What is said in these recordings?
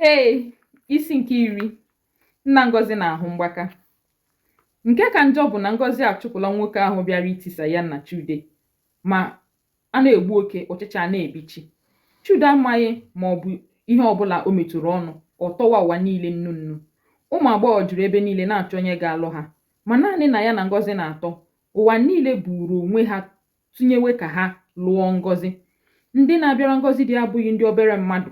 Ee, isi nke 10. Nna Ngọzi na-ahụ mgbaka. Nke ka njọ bụ na Ngọzi achụpụla nwoke ahụ bịara itisa ya na Chude, ma a na-egbu oke, ụchịcha na-ebichi. Chude amaghị ma ọ bụ ihe ọbụla o metụrụ ọnụ, ọ tọwa ụwa niile nnu nnu. Ụmụ agbọghọ juru ebe niile na-achọ onye ga-alụ ha, ma naanị na ya na Ngọzi na-atọ, ụwa niile buuru onwe ha tụnyewe ka ha lụọ Ngọzi. Ndị na-abịara Ngọzi di abụghị ndị obere mmadụ.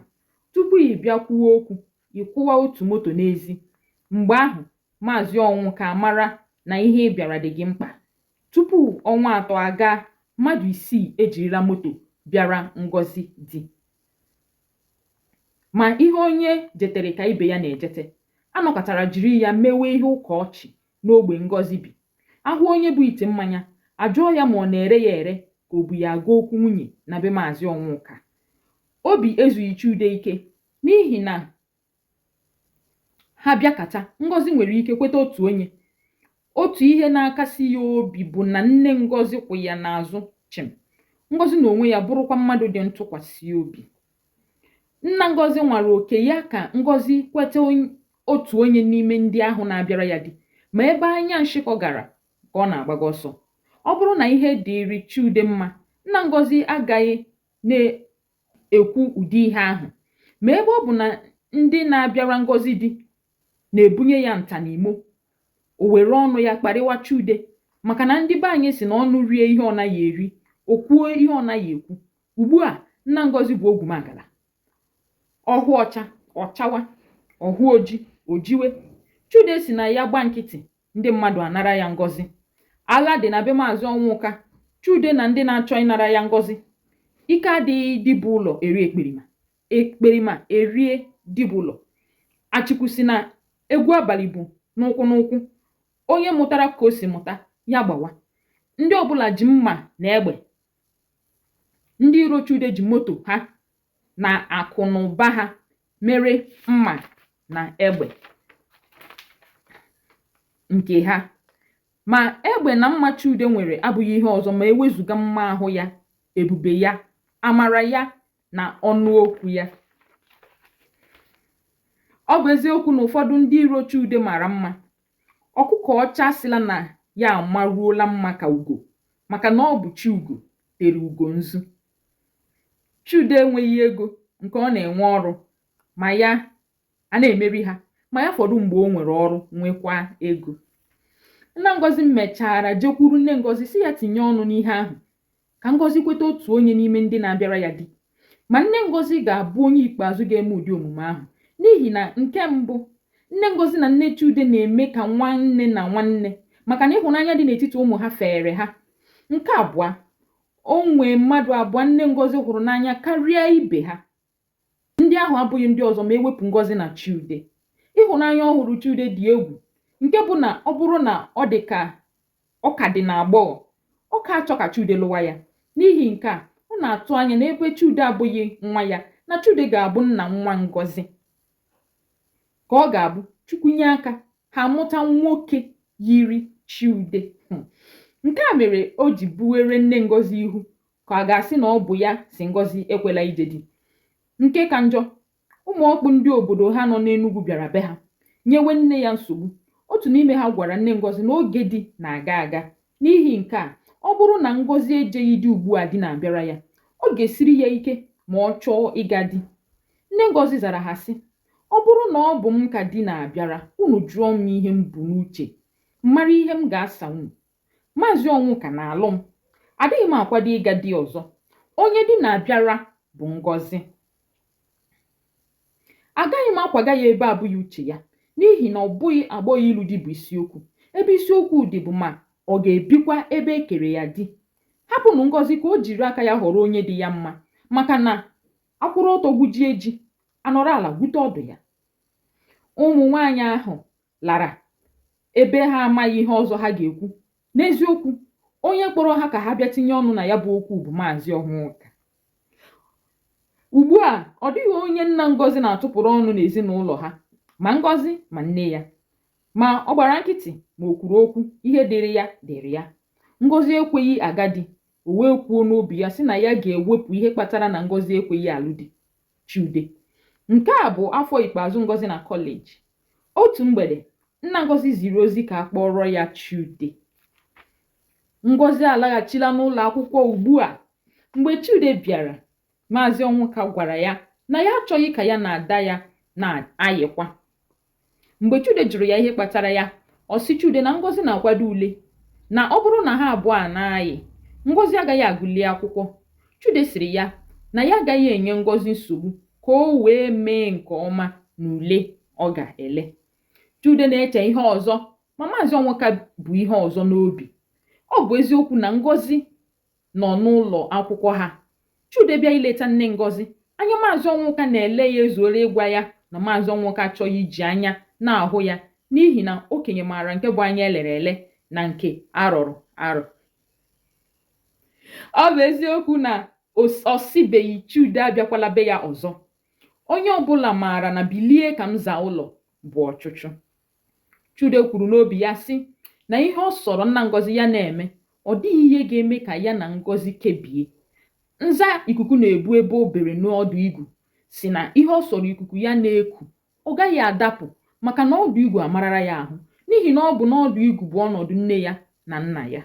Tupu ị bịa kwuwe okwu, ị kwụwa otu moto n'ezi. Mgbe ahụ, Maazị Ọnwụka amara na ihe ị bịara dị gị mkpa. Tupu ọnwa 3 agaa, mmadụ isii ejirila moto bịara Ngọzi di. Ma ihe onye jetere ka ibe ya na-ejete. A nọkatara jiri ya mewe ihe ụka ọchị n'ogbe Ngọzi bi. A hụ onye bu ite mmanya, a jụọ ya ma ọ na-ere ya ere ka o bu ya aga okwu nwunye na be Maazị Ọnwụka. Obi ezughị Chude ike n'ihi na ha bịakata, Ngọzi nwere ike kweta otu onye. Otu ihe na-akasi ya obi bụ na nne Ngọzi kwụ ya n'azụ chịm. Ngọzi n'onwe ya bụrụkwa mmadụ dị ntụkwasị obi. Nna Ngọzi nwara oke ya ka Ngọzi kweta otu onye n'ime ndị ahụ na-abịara ya di, ma ebe anya nshịkọ gara ka ọ na-agbaga ọsọ. Ọ bụrụ na ihe dịịrị Chude mma, nna Ngọzi agaghị na-ekwu ụdị ihe ahụ. Ma ebe ọ bụ na ndị na-abịara Ngọzi di na-ebunye ya nta na imo, o were ọnụ ya kparịwa Chude maka na ndị be anyị sị na ọnụ rie ihe ọ naghị eri, o kwuo ihe ọ naghị ekwu. Ugbu a, nna Ngọzi bụ ogwumagala. Ọ hụ ọcha, ọ chawa, ọ hụ oji, o jiwe. Chude sị na ya gba nkịtị, ndị mmadụ anara ya Ngọzi. Agha dị na be Maazị Ọnwụka, Chude na ndị na-achọ ịnara ya Ngọzi. Ike adịghị dibụlọ eri ekperima, ekperima erie dibụlọ. Achịkwu sị na egwu abalị bụ n'ụkwụ n'ụkwụ. Onye mụtara ka o si mụta, ya gbawa. Ndị ọbụla ji mma na egbe. Ndị iro Chude ji moto ha na akụ na ụba ha mere mma na egbe nke ha. Ma egbe na mma Chude nwere abụghị ihe ọzọ ma e wezụga mma ahụ ya, ebube ya, amara ya na ọnụ okwu ya. Ọ bụ eziokwu na ụfọdụ ndị iro Chude mara mma. Ọkụkọ ọcha asịla na ya amaruola mma ka ugo maka na ọ bụ chi ugo tere ugo nzu. Chude enweghị ego nke ọ na-enwe ọrụ ma ya a na-emeri ha ma ya fọdụ mgbe o nwere ọrụ nwekwaa ego. Nna Ngọzi mechara jekwuru nne Ngọzi sị ya tinye ọnụ n'ihe ahụ ka Ngọzi kweta otu onye n'ime ndị na-abịara ya di. Ma nne Ngọzi ga-abụ onye ikpeazụ ga-eme ụdị omume ahụ n'ihi na nke mbụ, nne Ngọzi na nne Chude na-eme ka nwanne na nwanne maka na ịhụnanya dị n'etiti ụmụ ha feere ha. Nke abụọ, o nwee mmadụ abụọ nne Ngọzi hụrụ n'anya karịa ibe ha. Ndị ahụ abụghị ndị ọzọ ma e wepụ Ngọzi na Chude. Ịhụnanya ọ hụrụ Chude dị egwu nke bụ na ọ bụrụ na ọ dị ka ọ ka dị n'agbọghọ, ọ ka achọ ka Chude lụwa ya. N'ihi nke a, ọ na-atụ anya na ebe Chude abụghị nwa ya, na Chude ga-abụ nna nwa Ngọzi. Ka ọ ga-abụ Chukwu nye aka, ha amụta nwoke yiri Chude. Nke a mere o ji buwere nne Ngọzi ihu ka a ga-asị na ọ bụ ya sị Ngọzi ekwela ije di. Nke ka njọ, ụmụ ọkpụ ndị obodo ha nọ n'Enugwu bịara be ha, nyewe nne ya nsogbu. Otu n'ime ha gwara nne Ngọzi na oge di na-aga aga. N'ihi nke a, ọ bụrụ na Ngọzi ejeghị di ugbu a di na-abịara ya, ọ ga-esiri ya ike ma ọ chọọ ịga di. Nne Ngọzi zara ha sị, Ọ bụrụ na ọ bụ m ka di na-abịara, unu jụọ m ihe m bu n'uche, m mara ihe m ga-asa unu. Maazị Ọnwụka na-alụ m. Adịghị m akwado ịga di ọzọ. Onye di na-abịara bụ Ngọzi. Agaghị m akwaga ya ebe abụghị uche ya n'ihi na ọ bụghị agbọghọ ịlụ di bụ isiokwu. Ebe isiokwu dị bụ ma ọ ga-ebikwa ebe e kere ya di. Hapụnụ Ngọzi ka o jiri aka ya họrọ onye dị ya mma maka na a kwụrụ ọtọ gwujie ji, a nọrọ ala gwute ọdụ ya. Ụmụ nwaanyị ahụ lara ebe ha amaghị ihe ọzọ ha ga-ekwu. N'eziokwu, onye kpọrọ ha ka ha bịa tinye ọnụ na ya bụ okwu bụ Maazị Ọnwụka. Ugbu a, ọ dịghị onye nna Ngọzi na-atụpụrụ ọnụ n'ezinụlọ ha, ma Ngọzi ma nne ya. Ma ọ gbara nkịtị ma o kwuru okwu, ihe dịrị ya dịrị ya. Ngọzi ekweghị aga di, o wee kwuo n'obi ya sị na ya ga-ewepụ ihe kpatara na Ngọzi ekweghị alụ di, Chude. Nke a bụ afọ ikpeazụ Ngozi na kọleji. Otu mgbede, nna Ngozi ziri ozi ka a kpọọrọ ya Chude. Ngozi alaghachila n'ụlọ akwụkwọ ugbu a. Mgbe Chude bịara, Maazị Ọnwụka gwara ya na ya achọghị ka ya na ada ya na-ayịkwa. Mgbe Chude jụrụ ya ihe kpatara ya, ọ sị Chude na Ngozi na-akwado ule, na ọ bụrụ na ha abụọ a na-ayị, Ngozi agaghị agụli akwụkwọ. Chude sịrị ya na ya agaghị enye Ngozi nsogbu ka o wee mee nke ọma n'ule ọ ga-ele. Chude na-eche ihe ọzọ ma Maazị Ọnwụka bu ihe ọzọ n'obi. Ọ bụ eziokwu na Ngozi nọ n'ụlọ akwụkwọ ha. Chude bịa ileta nne Ngozi, anya Maazị Ọnwụka na-ele ya ezuola ịgwa ya na Maazị Ọnwụka achọghị iji anya na-ahụ ya n'ihi na okenye maara nke bụ anya e lere ele na nke a rọrọ arọ. Ọ bụ eziokwu na ọ sịbeghị Chude abịakwala be ya ọzọ. Onye ọbụla maara na bilie ka m zaa ụlọ bụ ọchụchụ. Chude kwuru n'obi ya sị na ihe ọ sọrọ nna Ngozi ya na-eme, ọ dịghị ihe ga-eme ka ya na Ngozi kebie. Nza ikuku na-ebu ebe o bere n'ọdụ igu sị na ihe ọ sọrọ ikuku ya na-eku, ọ gaghị adapụ maka na ọdụ igu amarala ya ahụ n'ihi na ọ bụ n'ọdụ igu bụ ọnọdụ nne ya na nna ya.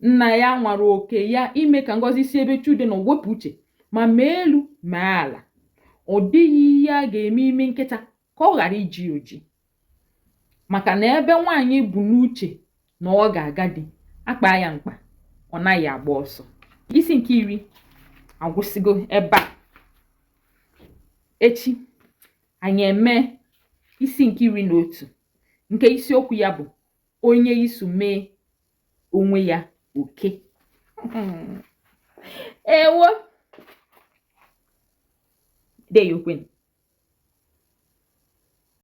Nna ya nwara oke ya ime ka Ngozi si ebe Chude nọ wepụ uche ma mee elu mee ala. Ọ dịghị ihe a ga-eme imi nkịta ka ọ ghara iji oji maka na ebe nwaanyị bu n'uche na ọ ga-aga di, a kpaa ya mkpa, ọ naghị agba ọsọ. Isi nke 10 agwụsịgo ebe a. Echi anyị eme isi nke 11 nke isiokwu ya bụ onye isu mee onwe ya oke. Ewo deyokwen.